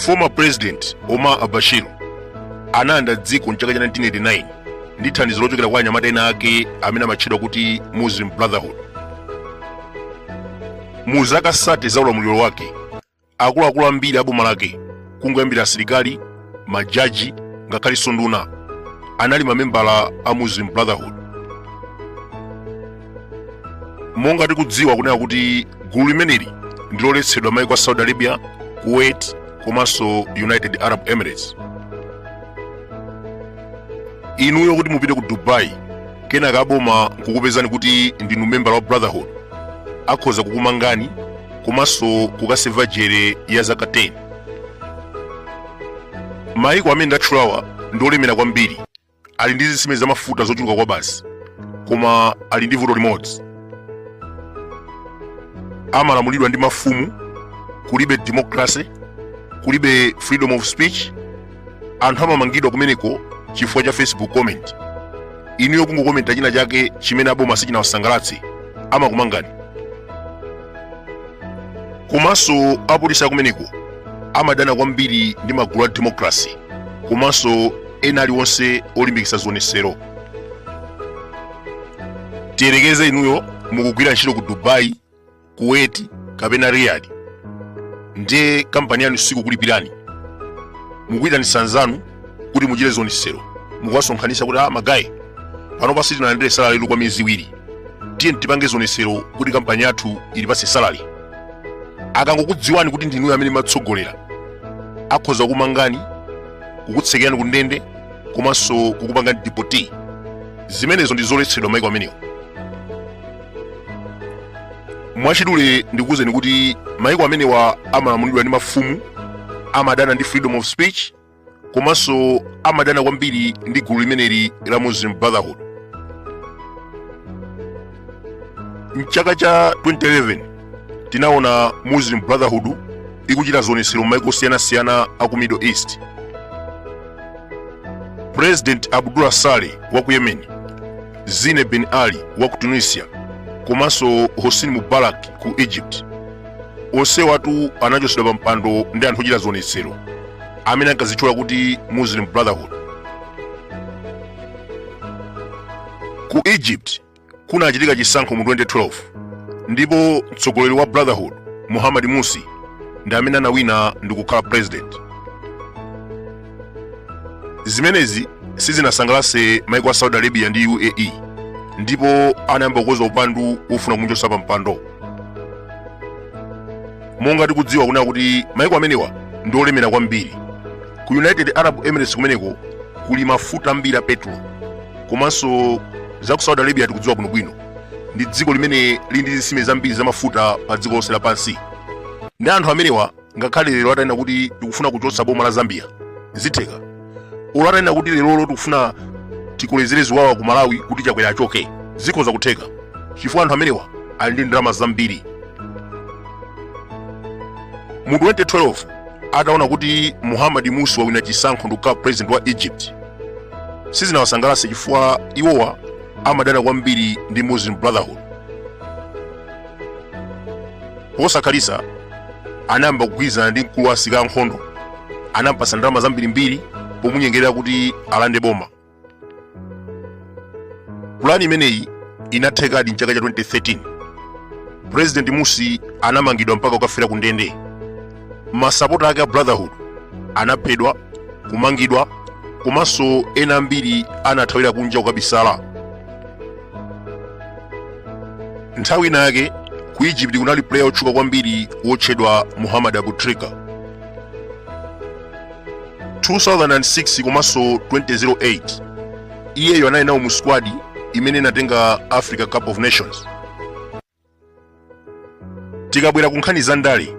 Former President Omar al-Bashir analanda dziko mchaka cha 1989 ndi thandizo lochokera kwa anyamata ena ake amene amatchedwa kuti Muslim Brotherhood. Mu zaka 30 za ulamuliro wake, akuluakulu ambiri a boma lake, kungoyambira asilikali, majaji, ngakhalenso nduna, anali mamembala a Muslim Brotherhood. Monga tikudziwa kunena kuti gulu limeneli ndi loletsedwa maiko a Saudi Arabia, Kuwait komanso United Arab Emirates. Inuyo kuti mupite ku Dubai, kenaka aboma nkukupezani kuti ndinu membala wa Brotherhood, akhoza kukumangani komanso kukaseva jere ya zaka 10. Maiko amene ndatchulawa ndi olemera kwambiri, ali ndi zitsime za mafuta zochuluka kwabasi, koma ali ndi vuto limodzi: amalamulidwa ndi mafumu, kulibe democracy, kulibe freedom of speech. Anthu amamangidwa kumeneko chifukwa cha Facebook comment. Inuyo kungokomenta china chake chimene aboma sichinawasangalatse, amakumangani. Komanso apolisi akumeneko amadana kwambiri ndi magulu a democracy komanso ena aliwonse olimbikitsa zionesero. Tiyerekeze inuyo mukugwira ntchito ku Dubai, Kuwait kapena Riyadh, ndiye kampani yanu sikukulipirani. Mukuyitanitsa anzanu kuti muchite zionesero, mukuwasonkhanitsa kuti, "Ah, magayi, panopa sitinalandire salary kwa miyezi 2, tiye tipange zionesero kuti kampani yathu ilipatse salary." Akangokudziwani kuti ndinuyo amene mumatsogolera, akhoza kukumangani, kukutsekerani ku ndende komanso kukupangani deport. Zimenezo ndi zoletsedwa maiko amenewo. Mwachidule ndikuwuzeni kuti maiko amenewa amalamulidwa ndi mafumu, amadana ndi freedom of speech komanso amadana kwambiri ndi gulu limeneli la Muslim Brotherhood. Mchaka cha 2011 tinaona Muslim Brotherhood ikuchita zionesero m'maiko osiyanasiyana a ku Middle East. President Abdullah Saleh wa ku Yemen, Zine Ben Ali wa ku Tunisia komanso Hosni Mubarak ku Egypt, onsewatu anachotsedwa pa mpando ndi anthu ochita zionetsero amene ankazitchula kuti Muslim Brotherhood. Ku Egypt kunachitika chisankho mu 2012 ndipo mtsogoleri wa Brotherhood Muhammad Mursi ndi amene anawina ndi kukhala president. Zimenezi sizinasangalatse maiko a Saudi Arabia ndi UAE ndipo anayamba kukonza upandu wofuna kumuchotsa pa mpando. Monga tikudziwa kunena kuti maiko amenewa ndi olemera kwambiri, ku United Arab Emirates kumeneko kuli mafuta ambiri a petrol, komanso za ku Saudi Arabia tikudziwa bwinobwino ndi dziko limene lili ndi zitsime zambiri za mafuta pa dziko lonse lapansi. Ndi anthu amenewa, ngakhale lero atanena kuti tikufuna kuchotsa boma la Zambia, zitheka. Olo atanena kuti lerolo tikufuna tikolezere ziwawa ku Malawi kuti Chakwera achoke, zikhoza kutheka, chifukwa anthu amenewa ali ndi ndalama zambiri. Mu 2012, ataona kuti Muhammad Mursi wawina chisankho ndi kukhala president wa Egypt, sizinawasangalatse chifukwa iwowa amadana kwambiri ndi Muslim Brotherhood. Posakhalitsa anayamba kugwirizana ndi mkulu wa asilikali ankhondo, anampatsa ndalama zambirimbiri pomunyengerera kuti alande boma. Pulani imeneyi inathekadi mchaka cha 2013. President Mursi anamangidwa mpaka kukafera ku ndende. Masapota ake a Brotherhood anaphedwa, kumangidwa komanso ena ambiri anathawira kunja kukabisala. Nthawi ina yake ku Egypt kunali player wotchuka kwambiri wotchedwa Muhammad Aboutrika. 2006 komanso 2008 iyeyo anali nawo mu squad imene inatenga Africa Cup of Nations. Tikabwera ku nkhani za ndale,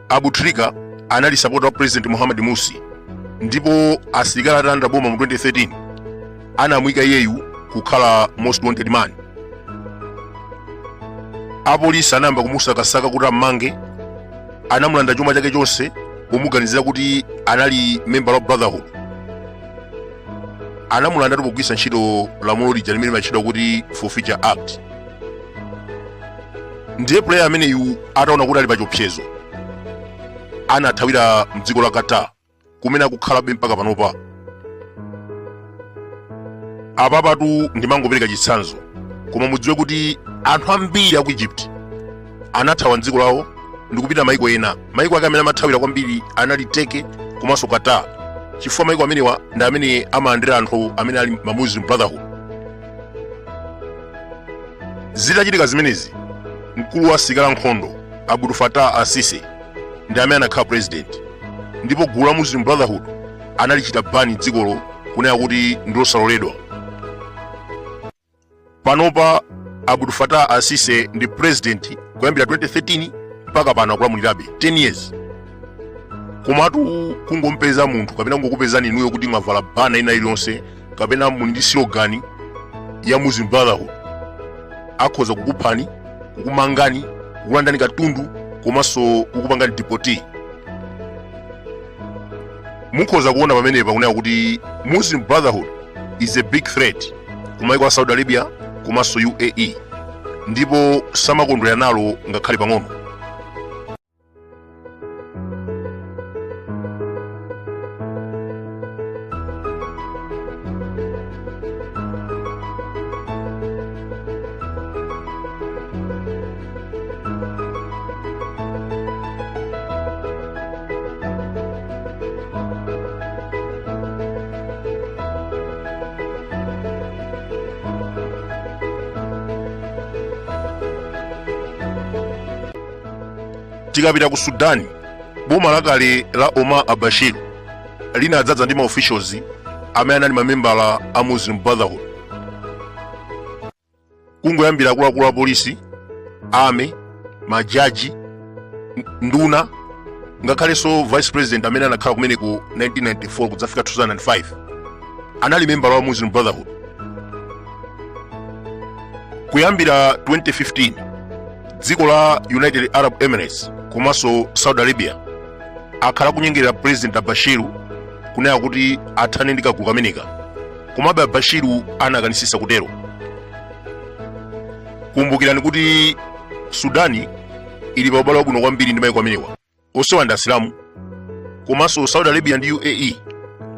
Aboutrika anali sapota wa President Muhammad Mursi, ndipo asilikali atalanda boma mu 2013 anamuyika iyeyu kukhala most wanted man. Apolisi anayamba kumusakasaka kuti ammange. Anamulanda chuma chake chonse pomuganizira kuti anali member wa Brotherhood. Anamulandatu pogwiritsa ntchito lamulo lija limene limatchedwa kuti Forfeiture Act. Ndiye player ameneyu ataona kuti ali pa chiopsezo, anathawira mdziko la Qatar. kumene akukhalabe mpaka panopa. Apapatu ndimangopereka chitsanzo, koma mudziwe kuti anthu ambiri aku Egypt anathawa mdziko lawo ndikupita maiko ena. Maiko ake amene amathawira kwambiri anali Turkey komanso Qatar, chifukwa maiko amenewa ndi amene amalandira anthu amene ali ma Muslim Brotherhood. Zitachitika zimenezi, mkulu wa asilikali ankhondo Abdul Fattah al-Sisi ndi amene anakhala president, ndipo gulu la Muslim Brotherhood analichita ban dzikolo kunena kuti ndilosaloledwa. Panopa Abdul Fattah al-Sisi ndi president kuyambira 2013 mpaka pano, akulamulirabe 10 years. Komatu kungompeza munthu kapena kungokupezani inuyo kuti mwavala bana ina iliyonse kapena muli ndi slogan ya Muslim Brotherhood, akhoza kukuphani, kukumangani, kukulandani katundu komanso kukupangani deport. Mukhoza kuona pamenepa kunena kuti Muslim Brotherhood is a big threat ku maiko a Saudi Arabia komanso UAE, ndipo samakondwera nalo ngakhale pang'ono. Tikapita ku Sudan, boma lakale la Omar al-Bashir linadzadza ndi ma officials amene anali mamembala a Muslim Brotherhood, kungoyambira akuluakulu a polisi, army, majaji, nduna, ngakhalenso vice president amene anakhala kumeneko 1994 kudzafika 2005 anali membala wa Muslim Brotherhood. Kuyambira 2015, dziko la United Arab Emirates komanso Saudi Arabia akhala akunyengerera President Bashir kunena kuti athane ndi kagulu kameneka, komabe a Bashir anakanisisa kutero. Kumbukirani kuti Sudani ili pa ubale wabwino kwambiri ndi maiko amenewa, onsewa ndi Asilamu, komanso Saudi Arabia ndi UAE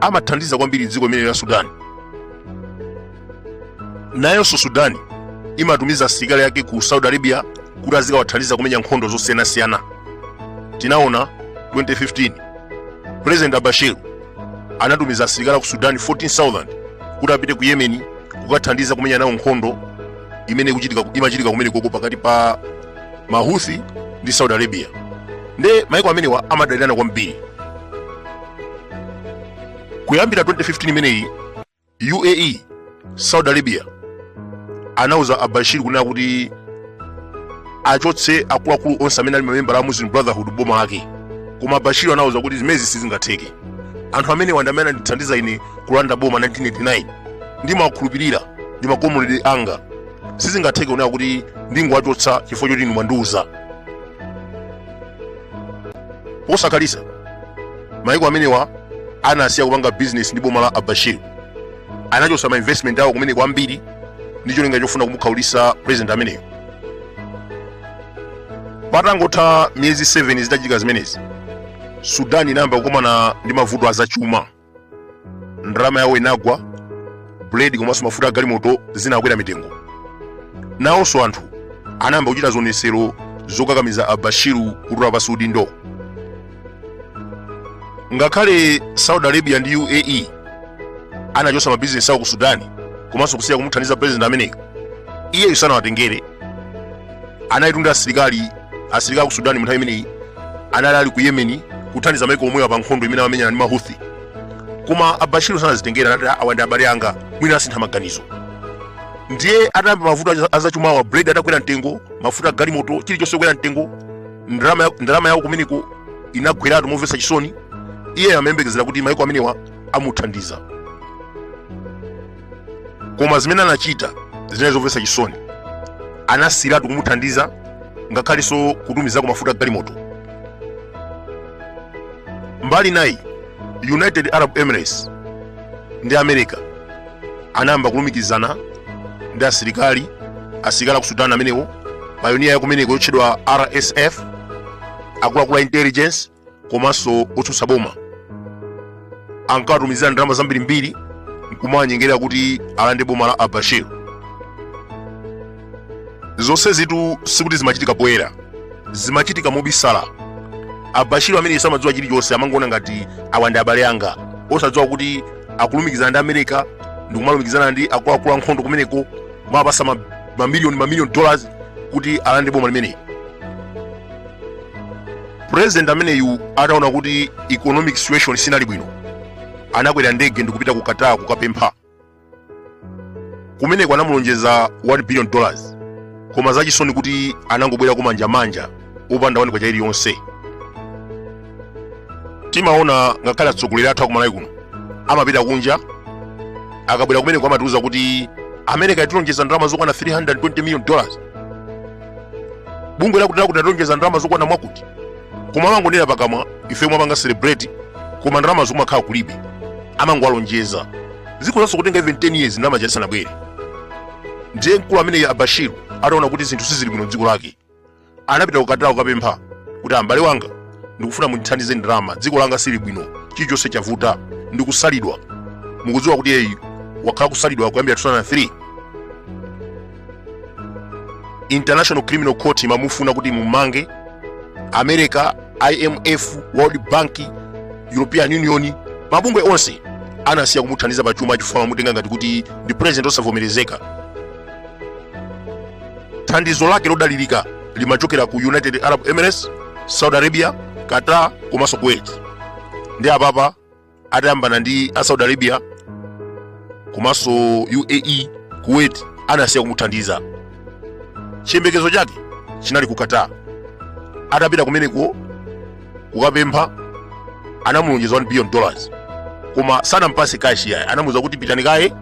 amathandiza kwambiri dziko limeneli la Sudan. Nayonso Sudan imatumiza asilikali ake ku Saudi Arabia kuti azikawathandiza kumenya nkhondo zosiyanasiyana. Tinaona 2015 President Bashir anatumiza asilikali ku Sudan 14,000 kuti apite ku Yemen kukathandiza kumenya nawo nkhondo imene imachitika kumenekoko pakati pa Mahuthi ndi Saudi Arabia. Nde maiko amenewa amadalirana kwambiri. Kuyambira 2015 imeneyi, UAE, Saudi Arabia anauza a Bashir kunena kuti achotse akuluakulu onse amene ali mamembala a Muslim Brotherhood boma lake, koma Bashir anauza kuti zimenezi sizingatheke. Anthu amenewa ndi amene anandithandiza ine kulanda boma 1989, ndimawakhulupirira, ndi makomredi anga. Sizingatheke kunena kuti ndingowachotsa chifukwa choti inu mwandiuza. Posakhalitsa, maiko amenewa anasiya kupanga business ndi boma la Abashir, anachotsa ma investment awo kumeneko ambiri ndi cholinga chofuna kumukhaulitsa president ameneyo. Patangotha miyezi 7 zitachitika zimenezi, Sudan inayamba kukumana ndi mavuto azachuma. Ndalama yawo inagwa, buledi komanso mafuta a galimoto zinakwera mitengo. Nawonso anthu anayamba kuchita zionetsero zokakamiza a Bashir kutula pansi udindo. Ngakhale Saudi Arabia ndi UAE anachotsa mabizinesi awo ku Sudan komanso kusiya kumuthandiza president ameneyo, iyeyo sanawatengere. Analitu asilikali ku Sudan mu nthawi imeneyi anali ali ku Yemen kuthandiza maiko omwewa pa nkhondo imene amamenyana ndi Mahuthi, koma Abashiru sanazitengera. Anati awa ndi abale anga, mwina asintha maganizo. Ndiye atayamba mavuto azachumawa, bread atakwera mtengo, mafuta galimoto, chilichonse kukwera mtengo, ndalama yawo kumeneko inagweratu momvetsa chisoni. Iye amayembekezera kuti maiko amenewa amuthandiza, koma zimene anachita zinali zomvetsa chisoni. Anasiyiratu kumuthandiza ngakhalenso kutumizako mafuta galimoto. Mbali nayi, United Arab Emirates ndi America anayamba kulumikizana ndi asilikali aku Sudan amenewo, pioneer ya kumeneko yotchedwa RSF, akuluakulu a intelligence komanso otsutsa boma. Ankawatumizira ndalama zambirimbiri nkumawanyengerera kuti alande boma la Albashir. Zonsezitu sikuti zimachitika poyera, zimachitika mobisala. Albashir amene samadziwa chilichonse, amangoona ngati awa ndi abale anga, osadziwa kuti akulumikizana ndi America ndikumalumikizana ndi akuluakulu ankhondo kumeneko, kumapasa mamiliyoni mamiliyoni dollars kuti alande boma limeneli. President ameneyu ataona kuti economic situation sinali bwino, anakwera ndege ndikupita ku Qatar kukapempha. Kumeneko anamulonjeza 1 billion dollars, koma zachisoni kuti anangobwera kumanjamanja opanda 1 kwacha iliyonse. Timaona ngakhale atsogoleri athu akumalawi kuno amapita kunja, akabwera kumeneko amatiuza kuti America yatilonjeza ndalama zokwana 320 million dollars, bungwe lakuti lakuti latilonjeza ndalama zokwana mwakuti, koma amangonena pakamwa, ife mwapanga celebrate, koma ndalama zomakhala kulibe, amangowalonjeza. Zikhozanso kutenga even 10 years ndalama zisanabwere. Ndiye mkulu amene Albashir ataona kuti zinthu sizili bwino mdziko lake, anapita ku Qatar kukapempha kuti, ambale wanga, ndikufuna mundithandize ndalama, dziko langa sili bwino, chilichonse chavuta, ndikusalidwa. Mukudziwa kuti iyeyu wakhala kusalidwa kuyambira 2003. International Criminal Court imamufuna kuti mumange. America, IMF, World Bank, European Union, mabungwe onse anasiya kumuthandiza pa chuma chifukwa amamutenga ngati kuti ndi president osavomerezeka. Thandizo lake lodalirika limachokera ku United Arab Emirates, Saudi Arabia, Qatar komanso Kuwait. Ndi apapa atayambana ndi a Saudi Arabia komanso UAE, Kuwait, anasiya kumuthandiza. Chiyembekezo chake chinali ku Qatar. Atapita kumeneko kukapempha, anamulonjeza 1 billion dollars, koma sanampase cash yayi. Anamuuza kuti pitani kaye,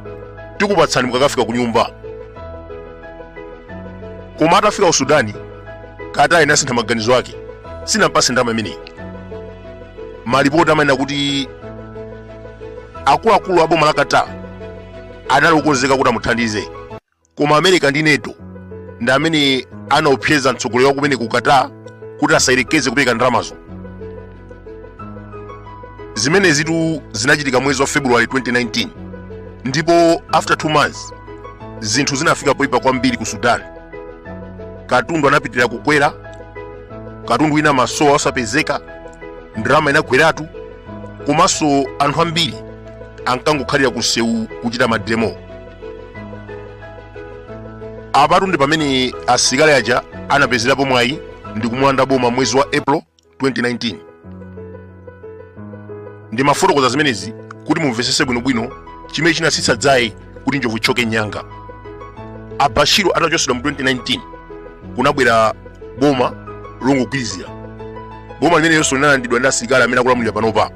tikupatsani mukakafika ku nyumba. Koma atafika ku Sudani, Qatar inasintha maganizo ake, sinampase ndalama imeneyi. Malipoti amanena kuti akuluakulu a boma la Qatar anali okonzeka kuti amuthandize, koma America ndi NATO ndi amene anaopseza mtsogoleri wa kumene ku Qatar kuti asayerekeze kupereka ndalamazo. Zimenezitu zinachitika mwezi wa February 2019, ndipo after 2 months zinthu zinafika poipa kwambiri ku Sudan. Katundu anapitirira kukwera, katundu wina masowa osapezeka, ndalama inagweratu, komanso anthu ambiri ankangokhalira kunsewu kuchita mademo. Apatu ndi pamene asilikali aja anapezerapo mwayi ndi kumulanda boma mwezi wa April 2019. Ndimafotokoza zimenezi kuti mumvesese bwinobwino chimene chinatsitsa dzaye kuti njovu itchoke nyanga. A Bashir atachotsedwa mu 2019, kunabwera boma longogwirizira. Boma limenelonso linalandidwa ndi asilikali amene akulamulira panopa.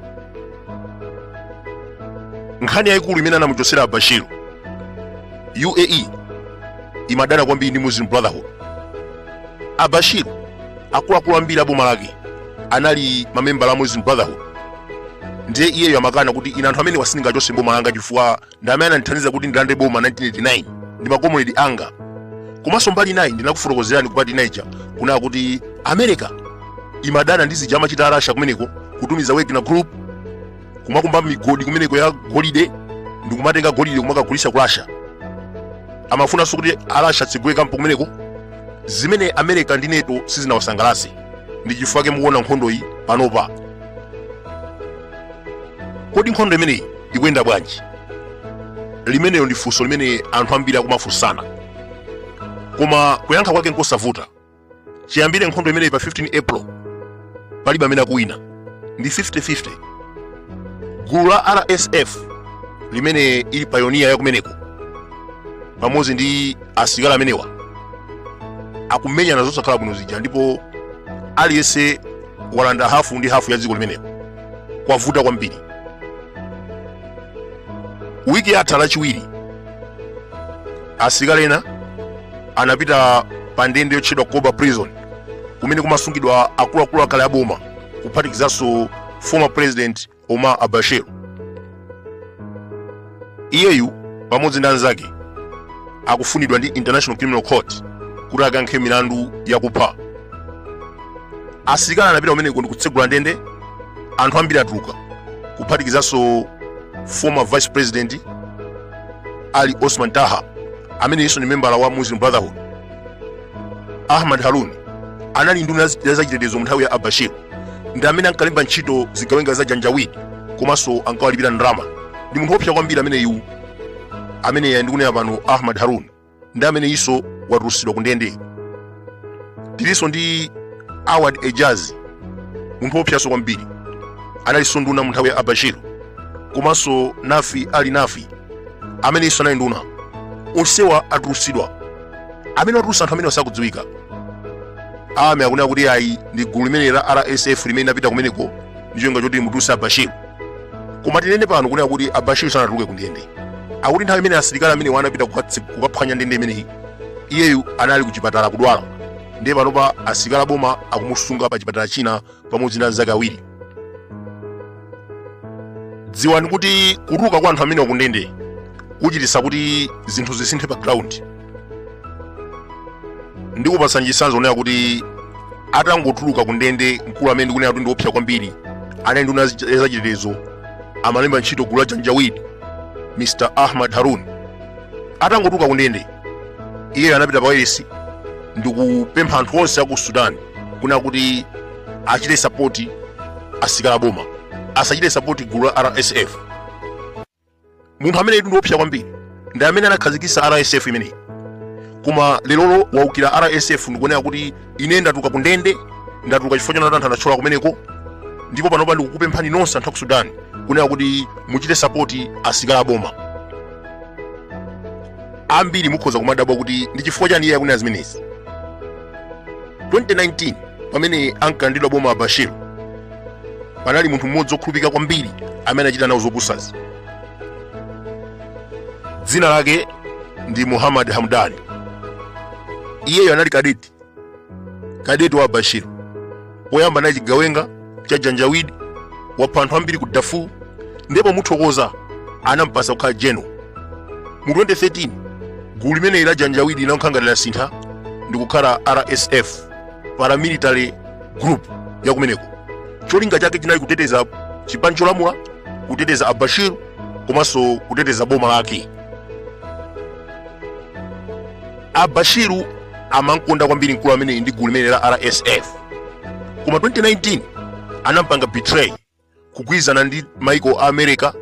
Nkhani yayikulu imene anamuchotsera Bashir, UAE imadana kwambiri ndi Muslim Brotherhood. A Bashir, akuluakulu ambiri a boma lake anali mamembala a Muslim Brotherhood. Ndiye iyeyo amakana kuti ine anthu amenewa sindingachotse boma langa chifukwa ndi amene anandithandiza kuti ndilande boma 1989, ndi makomredi anga. Komanso mbali inayi, ndinakufotokozerani ku part ina ija kunena kuti America imadana ndi zija amachita a Russia kumeneko, kutumiza Wagner Group kumakumba migodi kumeneko ya golide ndikumatenga golide kumakagulitsa ku Russia. Amafunanso kuti a Russia atsegule kampu kumeneko, zimene America ndi NATO sizinawasangalatse. Ndi chifukwa chake mukuona nkhondo iyi panopa. Kodi nkhondo imeneyi ikuyenda bwanji? Limenelo ndi funso limene anthu ambiri akumafunsana, koma kuyankha kwake nkosavuta. Chiyambire nkhondo imeneyi pa 15 April, palibe amene akuwina, ndi 50-50. Gulu la RSF limene ili pioneer yakumeneko pamodzi ndi asilikali amenewa akumenyana zosakhala bwino zija, ndipo aliyense walanda hafu ndi hafu ya dziko limenelo. Kwavuta kwambiri. Wiki yatha Lachiwiri, asilikali ena anapita pa ndende yotchedwa Kobar Prison kumene kumasungidwa akuluakulu akale a boma, kuphatikizanso former president Omar al-Bashir. Iyeyu pamodzi ndi anzake akufunidwa ndi International Criminal Court kuti akayankhe milandu yakupha. Asilikali anapita kumeneko ndi kutsegula ndende, anthu ambiri atuluka, kuphatikizanso Former vice president Ali Osman Taha, ameneyinso ndi membala wa Muslim Brotherhood. Ahmad Harun anali nduna ya zachitetezo mu nthawi ya Abashir, ndi amene ankalemba ntchito zigawenga za Janjawid komanso ankawalipira ndalama. Ndi munthu woopsa kwambiri ameneyu, amene ndikunena pano Ahmad Harun, ndi ameneyinso watulutsidwa ku ndende. Tilinso ndi Awad Ejazi, munthu woopsanso kwambiri, analinso nduna mu nthawi ya Abashir, komanso Nafi Ali Nafi, ameneyinso anali nduna. Onsewa atulutsidwa. Amene watulutsa anthu amenewa sakudziwika. Army akunena kuti ayi, ndi gulu limene la RSF limene linapita kumeneko ndi cholinga choti mutulutse Abashir. Koma tinene pano kunena kuti Abashir sanatuluke ku ndende. Akuti nthawi imene asilikali amenewa anapita kukaphwanya ndende imeneyi, iyeyu anali ku chipatala kudwala. Ndiye panopa asilikali aboma akumusunga pa chipatala china pamodzi ndi anzake awiri. Dziwani kuti kutuluka kwa anthu amenewa ku ndende kuchititsa kuti zinthu zisinthe pa ground. Ndikupatsani chitsanzo kunena kuti atangotuluka ku ndende mkulu amene ndikunena kuti ndiopsa kwambiri, anali nduna ya zachitetezo, amalemba ntchito gulu la Janjawid, Mr Ahmad Harun, atangotuluka ku ndende iye anapita pa wailesi ndikupempha anthu onse aku Sudan kunena kuti achite sapoti asilikali aboma, asachite sapoti gulu la RSF. Munthu ameneyu ndi woopsa kwambiri, ndi amene anakhazikitsa RSF imeneyi, koma lerolo waukira RSF ndikunena kuti ine ndatuluka ku ndende, ndatuluka chifukwa chonena anthu anathyola kumeneko, ndipo panopa ndikukupemphani nonse anthu aku Sudan kunena kuti muchite sapoti asilikali aboma. Ambiri mukhoza kumadabwa kuti ndi chifukwa chani iye akunena zimenezi. 2019 pamene ankalandidwa boma Bashir, panali munthu mmodzi wokhulupirika kwambiri amene achita nawo zopusazi, dzina lake ndi Muhammad Hamdani. Iyeyo anali kadeti wa Bashir. Poyamba anali chigawenga cha Janjawid, wapha anthu ambiri ku Darfur, ndipo muthokoza anampasa kukhala general. Mu 2013 gulu limeneli la Janjawid linakhala ngati lasintha ndi kukhala RSF, paramilitary group yakumeneko. Cholinga chake chinali kuteteza chipani cholamula, kuteteza Abashir komanso kuteteza boma lake. Abashiru amankonda kwambiri mkulu ameneyi ndi gulu limene la RSF, koma 2019 anampanga betray, kugwirizana ndi maiko a America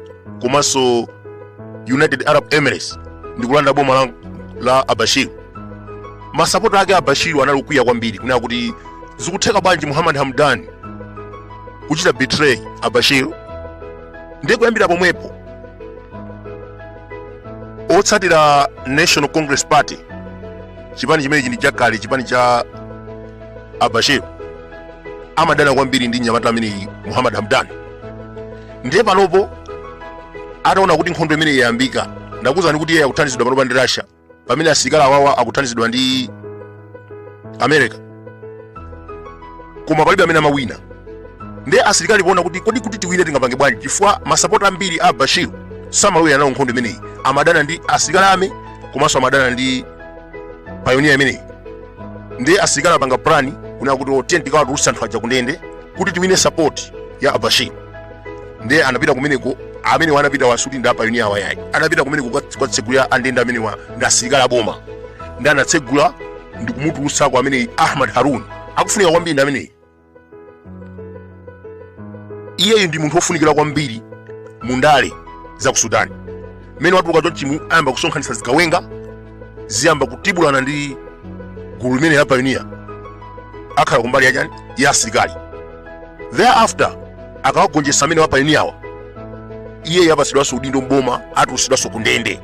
komanso United Arab Emirates ndi kulanda boma la Abashiru. Masapota ake a Bashiru anali kukwiya kwambiri kunena kuti zikutheka bwanji Muhammad Hamdan kuchita betray Abashiru? Ndiye kuyambira pomwepo otsatira National Congress Party, chipani chimenechi ndi chakale, chipani cha Abashir, amadana kwambiri ndi mnyamata ameneyi Muhammad Hamdan. Ndiye panopo ataona kuti nkhondo imeneyi yayambika, ndakuuzani kuti iye akuthandizidwa panopa ndi Russia, pamene asilikali awawa akuthandizidwa ndi America, koma palibe amene amawina. Ndiye asilikali poona kuti kodi kuti tiwine tingapange bwanji, chifukwa masapota ambiri a Bashir samalowera nawo nkhondo imeneyi, amadana ndi asilikali army komanso amadana ndi pioneer imeneyi. Ndiye asilikali apanga plan kunena kuti tiye tikawatulutsa anthu aja kundende kuti tiwine support ya Abashir. Ndiye anapita kumeneko, amene anapita wasuti ndi apioneer awa yayi, anapita kumeneko kukatsegulira andende amenewa ndi asilikali aboma, ndi anatsegula ndi kumutulutsako ameneyi Ahmad Harun. Akufunika kwambiri ndi ameneyi, iyeyu ndi munthu wofunikira kwambiri mu ndale za ku Sudan. Mmene watuluka chonchimu ayamba kusonkhanitsa zigawenga, ziyamba kutibulana ndi gulu limene la pioneer, akhala kumbali yachani ya asilikali. Thereafter akawagonjetsa amene wa pioneer awa, iyeyo apatsidwanso udindo mboma, atulutsidwanso ku ndende.